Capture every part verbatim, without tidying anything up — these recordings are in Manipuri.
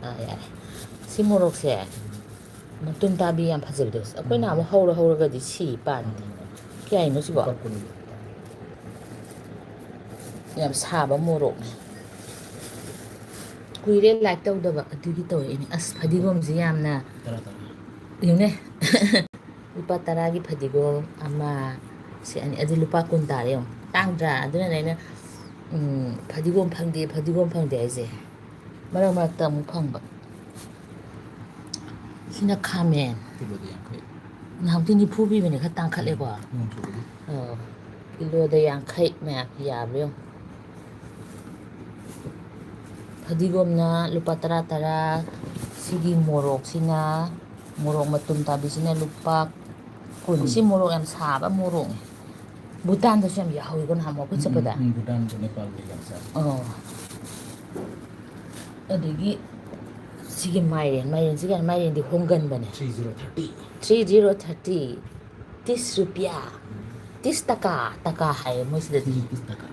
ꯑꯥ, ꯌꯥꯔꯦ꯫ ꯁꯤ ꯃꯣꯔꯣꯛꯁꯦ ꯃꯇꯨꯝ ꯇꯥꯕꯤ ꯌꯥꯝ ꯐꯖꯕꯗꯣ꯫ ꯑꯩꯈꯣꯏꯅ ꯑꯃꯨꯛ ꯍꯧꯔ ꯍꯧꯔꯒꯗꯤ ꯁꯤ ꯄꯥꯟꯗꯦ꯫ ꯀꯌꯥꯏꯅꯣ ꯁꯤꯕꯣ? ꯂꯨꯄꯥ ꯀꯨꯟꯒꯤ꯫ ꯌꯥꯝ ꯁꯥꯕ ꯃꯣꯔꯣꯛꯅꯦ꯫ ꯀꯨꯏꯔꯦ like ꯇꯧꯗꯕ, ꯑꯗꯨꯒꯤ ꯇꯧꯔꯛꯏꯅꯦ꯫ ꯑꯁ, ꯐꯗꯤꯒꯣꯝꯁꯦ ꯌꯥꯝꯅ ꯇꯔꯥ ꯇꯔꯥ꯫ ꯌꯦꯡꯉꯨꯅꯦ꯫ ꯂꯨꯄꯥ ꯇꯔꯥꯒꯤ ꯐꯗꯤꯒꯣꯝ ꯑꯃ, ꯁꯤ ꯑꯅꯤ, ꯑꯗꯨ ꯂꯨꯄꯥ ꯀꯨꯟ ꯇꯥꯔꯦ ꯌꯦꯡꯉꯨ꯫ ꯇꯥꯡꯗ꯭ꯔꯥ? ꯑꯗꯨꯅꯅꯦ ꯑꯩꯅ, ꯎꯝ, ꯐꯗꯤꯒꯣꯝ ꯐꯪꯗꯦ, ꯐꯗꯤꯒꯣꯝ ꯐꯪꯗꯦ ꯍꯥꯏꯁꯦ꯫ ꯃꯔꯛ ꯃꯔꯛꯇ ꯑꯃꯨꯛ ꯐꯪꯕ꯫ ꯁꯤꯅ ꯈꯥꯃꯦꯟ꯫ ꯀꯤꯂꯣꯗ ꯌꯥꯡꯈꯩ꯫ ꯅꯍꯥꯟꯃꯨꯛꯇꯤ ꯅꯤꯐꯨ ꯄꯤꯕꯅꯦ, ꯈꯔ ꯇꯥꯡꯈꯠꯂꯦꯀꯣ꯫ ꯅꯣꯡ ꯆꯨꯕꯒꯤ꯫ ꯑꯣ, ꯀꯤꯂꯣꯗ ꯌꯥꯡꯈꯩ ꯃꯌꯥꯝ ꯌꯥꯕ꯭ꯔꯥ ꯌꯦꯡꯉꯨ꯫ ꯐꯗꯤꯒꯣꯝꯅ ꯂꯨꯄꯥ ꯇꯔꯥ ꯇꯔꯥ, ꯁꯤꯒꯤ ꯃꯣꯔꯣꯛꯁꯤꯅ, ꯃꯣꯔꯣꯛ ꯃꯇꯨꯝ ꯇꯥꯕꯤꯁꯤꯅ ꯂꯨꯄꯥ ꯀꯨꯟ꯫ ꯁꯤ ꯃꯣꯔꯣꯛ ꯌꯥꯝ ꯁꯥꯕ ꯃꯣꯔꯣꯛꯅꯦ꯫ ꯚꯨꯇꯥꯟꯗꯁꯨ ꯌꯥꯝ ꯌꯥꯍꯧꯋꯤꯀꯣ ꯅꯍꯥꯟꯃꯨꯛ ꯑꯩꯈꯣꯏ ꯆꯠꯄꯗ꯫ ꯎꯝ, ꯎꯝ, ꯚꯨꯇꯥꯟꯗ, ꯅꯦꯄꯥꯜꯗ ꯌꯥꯝ ꯆꯥꯏ꯫ ꯑꯣ꯫ ꯑꯗꯒꯤ ꯁꯤꯒꯤ ꯃꯥꯏꯔꯦꯟ, ꯃꯥꯏꯔꯦꯟꯁꯤ ꯀꯌꯥ? ꯃꯥꯏꯔꯦꯟꯗꯤ ꯍꯣꯡꯒꯟꯕꯅꯦ꯫ Three zero thirty꯫ Three zero thirty꯫ ꯇꯤꯁ ꯔꯨꯄꯤꯌꯥ꯫ ꯎꯝ꯫ ꯇꯤꯁ ꯇꯀꯥ, ꯇꯀꯥ ꯍꯥꯏꯌꯦ ꯃꯣꯏ ꯁꯤꯗꯗꯤ꯫ ꯎꯝ, ꯇꯤꯁ ꯇꯀꯥ꯫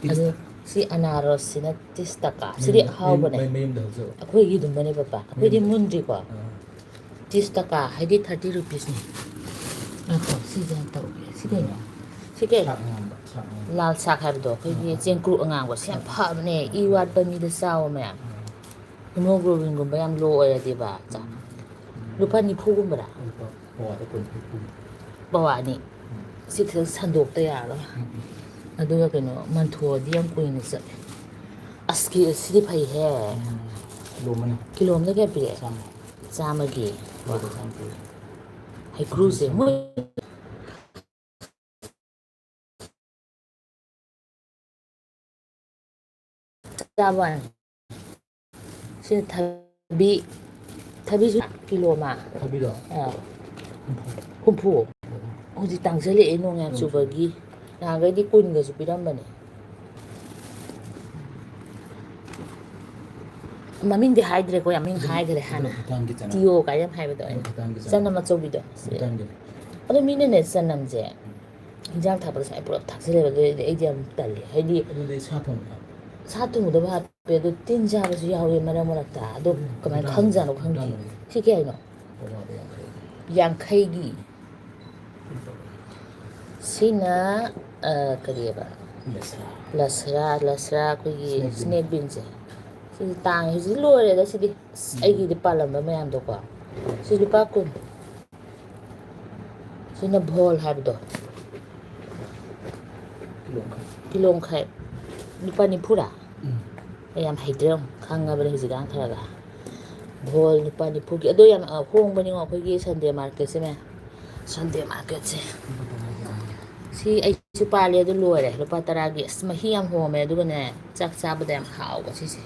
ꯇꯤꯁ ꯑꯗꯨ ꯇꯀꯥ꯫ ꯁꯤ ꯑꯅꯥꯔꯣꯁꯁꯤꯅ ꯇꯤꯁ ꯇꯀꯥ꯫ ꯁꯤꯗꯤ ꯃꯌꯨꯝ-, ꯑꯍꯥꯎꯕꯅꯦ꯫ ꯃꯌꯨꯝ-, ꯃꯌꯨꯝꯗ ꯍꯧꯖꯕ꯫ ꯑꯩꯈꯣꯏꯒꯤ ꯑꯗꯨꯝꯕꯅꯦ ꯄꯄꯥ꯫ ꯑꯩꯈꯣꯏꯗꯤ ꯃꯌꯨꯝꯗ꯫ ꯃꯨꯟꯗ꯭ꯔꯤꯀꯣ꯫ ꯑꯥ꯫ ꯇꯤꯁ ꯇꯀꯥ ꯍꯥꯏꯗꯤ thirty rupeesꯅꯤ꯫ ꯉꯥꯏꯈꯣ, ꯁꯤꯁꯦ ꯍꯥꯟꯅ ꯇꯧꯒꯦ꯫ ꯁꯤ ꯀꯩꯅꯣ? ꯁꯤ ꯀꯩꯅꯣ? ꯁꯥꯛ ꯑꯉꯥꯡꯕ, ꯁꯥꯛ ꯑꯉꯥꯡꯕ꯫ ꯂꯥꯜ ꯁꯥꯛ ꯍꯥꯏꯕꯗꯣ, ꯑꯩꯈꯣꯏꯒꯤ ꯑꯥ, ꯑꯥ꯫ ꯆꯦꯡꯀ꯭ꯔꯨ ꯑꯉꯥꯡꯕ꯫ ꯁꯤ ꯌꯥꯝ ꯑꯥ, ꯑꯥ꯫ ꯐꯕꯅꯦ, ꯏ ꯋꯥꯠꯄ ꯃꯤꯗ ꯆꯥꯎꯋꯣ ꯃꯌꯥꯝ꯫ ꯑꯥ꯫ Hemoglobinꯒꯨꯝꯕ ꯌꯥꯝ low ꯑꯣꯏꯔꯗꯤꯕ꯫ ꯆꯥ-, ꯎꯝ꯫ ꯂꯨꯄꯥ ꯅꯤꯐꯨꯒꯨꯝꯕꯔꯥ? ꯂꯨꯄꯥ ꯄꯋꯥꯗ ꯀꯨꯟ ꯅꯤꯐꯨ꯫ ꯄꯋꯥ ꯑꯅꯤ꯫ ꯎꯝ꯫ ꯁꯤ ꯈꯤꯇꯪ ꯁꯟꯗꯣꯛꯇ ꯌꯥꯔꯣꯏ꯫ ꯎꯝ, ꯎꯝ꯫ ꯑꯗꯨꯒ ꯀꯩꯅꯣ, ꯃꯟꯊꯣꯛꯑꯗꯤ ꯌꯥꯝ ꯀꯨꯏꯅ ꯆꯠꯂꯦ꯫ ꯑꯁ, ꯀꯤ-, ꯁꯤꯗꯤ ꯐꯩꯍꯦ꯫ ꯎꯝ꯫ ꯀꯤꯂꯣ ꯑꯃꯅ꯫ ꯀꯤꯂꯣ ꯑꯃꯗ ꯀꯌꯥ ꯄꯤꯔꯦ? ꯆꯥꯝꯃ꯫ ꯆꯥꯝꯃꯒꯤ꯫ ꯀꯤꯂꯣꯗ ꯆꯥꯝꯃ ꯄꯤꯔꯦ꯫ ꯍꯩꯀ꯭ꯔꯨꯁꯦ, ꯃꯣꯏ ꯆꯥꯕ ꯋꯥꯅꯤ꯫ ꯁꯤꯅ ꯊꯕꯤ, ꯊꯕꯤꯁꯨ ꯀꯤꯂꯣ ꯑꯃ꯫ ꯊꯕꯤꯗꯣ? ꯑꯥ꯫ ꯍꯨꯝꯐꯨ꯫ ꯍꯨꯝꯐꯨ? ꯑꯣ꯫ ꯍꯧꯖꯤꯛ ꯇꯥꯡꯁꯤꯜꯂꯛꯑꯦ ꯅꯣꯡ ꯌꯥꯝ ꯅꯣꯡ ꯆꯨꯕꯒꯤ꯫ ꯆꯨꯕꯒꯤ꯫ ꯅꯍꯥꯟꯈꯩꯗꯤ ꯀꯨꯟꯒꯁꯨ ꯄꯤꯔꯝꯕꯅꯦ꯫ ꯃꯃꯤꯡꯗꯤ ꯍꯥꯏꯗ꯭ꯔꯦꯀꯣ, ꯌꯥꯝ ꯃꯤꯡ ꯑꯗꯨꯝ ꯍꯥꯏꯈ꯭ꯔꯦ ꯑꯗꯨꯝ ꯍꯥꯟꯅ꯫ ꯚꯨꯇꯥꯟꯒꯤ ꯆꯅꯝ꯫ ꯇꯤꯌꯣ ꯀꯥꯏꯅ ꯌꯥꯝ ꯍꯥꯏꯕꯗꯣ ꯑꯗꯨꯝ ꯑꯩꯅ꯫ ꯚꯨꯇꯥꯟꯒꯤ ꯆꯅꯝ꯫ ꯆꯅꯝ ꯑꯆꯧꯕꯤꯗꯣ꯫ ꯚꯨꯇꯥꯟꯒꯤꯅꯦ꯫ ꯑꯗꯣ ꯃꯤꯅꯅꯦ ꯆꯅꯝꯁꯦ ꯎꯝ꯫ ꯍꯤꯟꯖꯥꯡ ꯊꯥꯛꯄꯗ ꯁꯨꯃꯥꯏꯅ ꯄꯨꯂꯞ ꯊꯥꯛꯆꯜꯂꯦꯕ, ꯑꯗꯨꯗꯤ ꯑꯩꯗꯤ ꯌꯥꯝ ꯇꯜꯂꯦ꯫ ꯍꯥꯏꯗꯤ ꯑꯗꯨꯗꯤ ꯁꯥ ꯊꯣꯡꯕ ꯍꯥꯞꯄꯣ꯫ ꯁꯥ ꯊꯣꯡꯕꯗꯕꯨ ꯍꯥꯞꯄꯦ, ꯑꯗꯣ ꯇꯤꯟ ꯆꯥꯕꯁꯨ ꯌꯥꯎꯋꯦ ꯃꯔꯛ ꯃꯔꯛꯇ꯫ ꯑꯗꯣ ꯀꯃꯥꯏꯅ ꯈꯪꯖꯥꯠꯅꯣ ꯈꯪꯗꯦ꯫ ꯁꯤ ꯀꯌꯥꯅꯣ? ꯌꯥꯡꯈꯩꯒꯤ꯫ ꯁꯤꯅ, ꯑ, ꯀꯔꯤꯑꯕ? ꯂꯁꯔꯥ꯫ ꯂꯁꯔꯥ, ꯂꯁꯔꯥ ꯑꯩꯈꯣꯏꯒꯤ snake bean꯫ Snake bean ꯁꯦ꯫ ꯁꯤꯗꯤ ꯇꯥꯡꯉꯦ꯫ ꯍꯧꯖꯤꯛ ꯂꯣꯏꯔꯦꯗ ꯁꯤꯗꯤ꯫ ꯑꯁ, ꯎꯝ꯫ ꯑꯩꯒꯤꯗꯤ ꯄꯥꯜꯂꯝꯕ ꯃꯌꯥꯝꯗꯣꯀꯣ꯫ ꯁꯤ ꯂꯨꯄꯥ ꯀꯨꯟ꯫ ꯁꯤꯅ ꯚꯣꯜ ꯍꯥꯏꯕꯗꯣ꯫ ꯀꯤꯂꯣ ꯃꯈꯥꯏ꯫ ꯀꯤꯂꯣ ꯃꯈꯥꯏ꯫ ꯂꯨꯄꯥ ꯅꯤꯐꯨꯔꯥ? ꯎꯝ꯫ ꯑꯩ ꯌꯥꯝ ꯍꯩꯇ꯭ꯔꯦ ꯌꯦꯡꯉꯣ꯫ ꯈꯪꯉꯕꯅꯦ ꯍꯧꯖꯤꯛꯀꯥꯟ ꯈꯔ ꯈꯔ꯫ ꯚꯣꯜ ꯂꯨꯄꯥ ꯅꯤꯐꯨꯒꯤ꯫ ꯑꯗꯣ ꯌꯥꯝ, ꯑ, ꯍꯣꯡꯕꯅꯤꯉꯣ ꯑꯩꯈꯣꯏꯒꯤ Sunday market ꯁꯦ ꯃꯌꯥꯝ꯫ Sunday market ꯁꯦ꯫ ꯁꯤ ꯑꯩꯁꯨ ꯄꯥꯜꯂꯦ, ꯑꯗꯨ ꯂꯣꯏꯔꯦ꯫ ꯂꯨꯄꯥ ꯇꯔꯥꯒꯤ꯫ ꯑꯁ, ꯃꯍꯤ ꯌꯥꯝ ꯍꯣꯝꯃꯦ, ꯑꯗꯨꯒꯅꯦ, ꯆꯥꯛ ꯆꯥꯕꯗ ꯌꯥꯝ ꯍꯥꯎꯕ ꯁꯤꯁꯦ꯫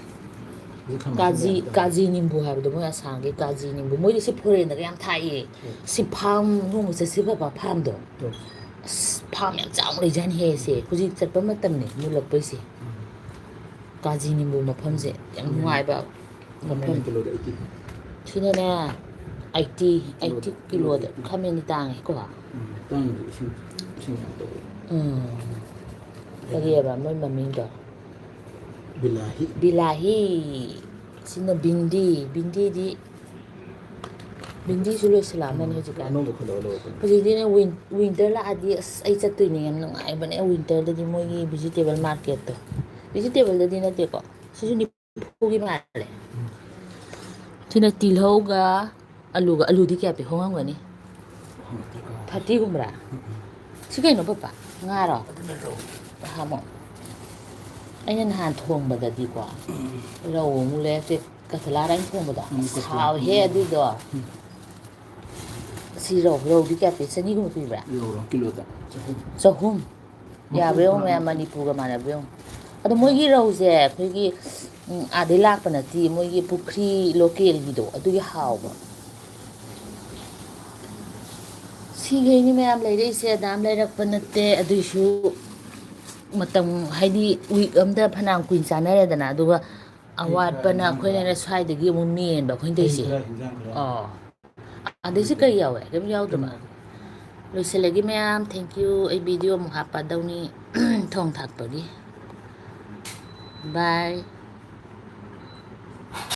ꯍꯧꯖꯤꯛ ꯈꯥꯃꯦꯟ ꯀꯥꯖꯤ, ꯑꯁꯤꯟꯕ ꯌꯥꯝ ꯇꯧꯔꯦ꯫ ꯀꯥꯖꯤ ꯅꯤꯝꯕꯨ ꯍꯥꯏꯕꯗꯣ, ꯃꯣꯏ ꯑꯁꯥꯝꯒꯤ ꯀꯥꯖꯤ ꯅꯤꯝꯕꯨ꯫ ꯃꯣꯏꯗꯤ ꯁꯤ foreign ꯗꯒ ꯌꯥꯝ ꯊꯥꯏꯌꯦ꯫ ꯎꯝ꯫ ꯁꯤ farm ꯅꯣꯡꯃ ꯆꯠꯁꯤ ꯄꯥꯄꯥ, farm ꯗꯣ꯫ ꯎꯝ꯫ ꯑꯁ, farm ꯌꯥꯝ ꯆꯥꯎꯅ ꯂꯩꯖꯥꯠꯅꯤꯍꯦ ꯁꯦ꯫ ꯍꯧꯖꯤꯛ ꯆꯠꯄ ꯃꯇꯝꯅꯦ, ꯃꯨꯜꯂꯛꯄꯩꯁꯦ꯫ ꯎꯝ꯫ ꯀꯥꯖꯤ ꯅꯤꯝꯕꯨ ꯃꯐꯝꯁꯦ ꯌꯥꯝ ꯎꯝ꯫ ꯅꯨꯡꯉꯥꯏꯕ ꯈꯥꯃꯦꯟ ꯃꯐꯝ꯫ ꯀꯤꯂꯣꯗ eighty꯫ ꯁꯤꯅꯅꯦ, eighty, ꯀꯤꯂꯣꯗ eighty, ꯀꯤꯂꯣꯗ eighty꯫ ꯈꯥꯃꯦꯟꯗꯤ ꯇꯥꯡꯉꯦꯀꯣ꯫ ꯎꯝ, ꯇꯥꯡꯉꯤꯗꯤ ꯏꯁꯤꯡ, ꯏꯁꯤꯡ ꯌꯥꯝ ꯇꯧꯋꯦ꯫ ꯎꯝ꯫ ꯀꯔꯤꯑꯕ ꯃꯣꯏ ꯃꯃꯤꯡꯗꯣ? ꯕꯤꯂꯥꯍꯤ꯫ ꯕꯤꯂꯥꯍꯤ꯫ ꯁꯤꯅ ꯕꯤꯟꯗꯤ꯫ ꯕꯤꯟꯗꯤꯗꯤ, ꯕꯤꯟꯗꯤꯁꯨ ꯂꯣꯏꯁꯤꯜꯂꯛꯑꯃꯅꯤ ꯎꯝ, ꯍꯧꯖꯤꯛꯀꯥꯟ꯫ ꯑꯅꯧꯕ ꯈꯜꯂꯛꯑꯣ, ꯂꯧꯔꯛꯄꯅꯦ꯫ ꯍꯧꯖꯤꯛꯇꯤꯅꯦ, win-, winter ꯂꯥꯛꯑꯗꯤ ꯑꯁ, ꯑꯩ ꯆꯠꯇꯣꯏꯅꯦ꯫ ꯌꯥꯝ ꯅꯨꯡꯉꯥꯏꯕꯅꯦ winter ꯗꯗꯤ ꯃꯣꯏꯒꯤ vegetable market ꯇꯣ꯫ Vegetable ꯗꯗꯤ ꯅꯠꯇꯦꯀꯣ꯫ ꯁꯤꯁꯨ ꯅꯤꯐꯨꯒꯤ ꯃꯥꯜꯂꯦ꯫ ꯁꯤꯅ ꯇꯤꯜꯍꯧꯒ ꯑꯂꯨꯒ꯫ ꯑꯂꯨꯗꯤ ꯀꯌꯥ ꯄꯤ? ꯍꯣꯡꯉꯝꯒꯅꯤ꯫ ꯐꯥꯇꯤꯒꯨꯝꯕ꯭ꯔꯥ? ꯁꯤ ꯀꯩꯅꯣ ꯄꯄꯥ? ꯉꯥꯔꯣ? ꯑꯗꯨꯅ ꯔꯧ꯫ ꯍꯥꯃꯣ꯫ ꯑꯩꯅ ꯅꯍꯥꯟ ꯊꯣꯡꯕꯗꯗꯤꯀꯣ, ꯔꯧ ꯑꯃꯨꯛ ꯂꯩꯔꯛꯇꯦ꯫ ꯀꯇꯂꯥꯔ ꯑꯩꯅ ꯊꯣꯡꯕꯗꯣ꯫ ꯎꯝ, ꯑꯁ, ꯀꯇꯂꯥ꯫ ꯍꯥꯎꯋꯦꯍꯦ ꯑꯗꯨꯏꯗꯣ꯫ ꯎꯝ꯫ ꯁꯤ ꯔꯧ, ꯔꯧꯗꯤ ꯀꯌꯥ ꯄꯤ? ꯆꯅꯤꯒꯨꯝꯕ ꯄꯤꯕ꯭ꯔꯥ? ꯔꯧꯔꯣ? ꯀꯤꯂꯣꯗ ꯆꯍꯨꯝ꯫ ꯆꯍꯨꯝ꯫ ꯌꯥꯕ꯭ꯔꯥ ꯌꯦꯡꯉꯨ ꯃꯌꯥꯝ, ꯃꯅꯤꯄꯨꯔꯒ ꯃꯥꯟꯅꯕ꯭ꯔꯥ ꯌꯦꯡꯉꯨ꯫ ꯑꯗꯣ ꯃꯣꯏꯒꯤ ꯔꯧꯁꯦ ꯑꯩꯈꯣꯏꯒꯤ, ꯎꯝ, ꯑꯥꯗꯩ ꯂꯥꯛꯄ ꯅꯠꯇꯦ, ꯃꯣꯏꯒꯤ ꯄꯨꯈ꯭ꯔꯤ local ꯒꯤꯗꯣ, ꯑꯗꯨꯒꯤ ꯍꯥꯎꯕ꯫ ꯁꯤꯈꯩꯅꯤ ꯃꯌꯥꯝ ꯂꯩꯔꯛꯏꯁꯦ, ꯑꯗꯥꯝ ꯂꯩꯔꯛꯄ ꯅꯠꯇꯦ꯫ ꯑꯗꯨꯏꯁꯨ ꯃꯇꯝ, ꯍꯥꯏꯗꯤ, week ꯑꯝꯗ ꯐꯅꯌꯥꯝ ꯀꯨꯏꯅ ꯆꯥꯅꯔꯦꯗꯅ, ꯑꯗꯨꯒ ꯑꯋꯥꯠꯄꯅ ꯑꯩꯈꯣꯏꯅ ꯁ꯭ꯋꯥꯏꯗꯒꯤ ꯑꯃꯨꯛ ꯃꯦꯟꯕ ꯑꯩꯈꯣꯏꯅ ꯇꯧꯔꯤꯁꯦ꯫ ꯑꯣ꯫ ꯑꯗꯩꯁꯤ ꯀꯔꯤ ꯌꯥꯎꯋꯦ? ꯀꯔꯤꯝ ꯌꯥꯎꯗ꯭ꯔꯕ? ꯂꯣꯏꯁꯤꯜꯂꯒꯦ ꯃꯌꯥꯝ, thank you꯫ ꯑꯩ video ꯑꯃꯨꯛ ꯍꯥꯞꯄꯗꯧꯅꯤ ꯊꯣꯡ ꯊꯥꯛꯄꯒꯤ꯫ Bye.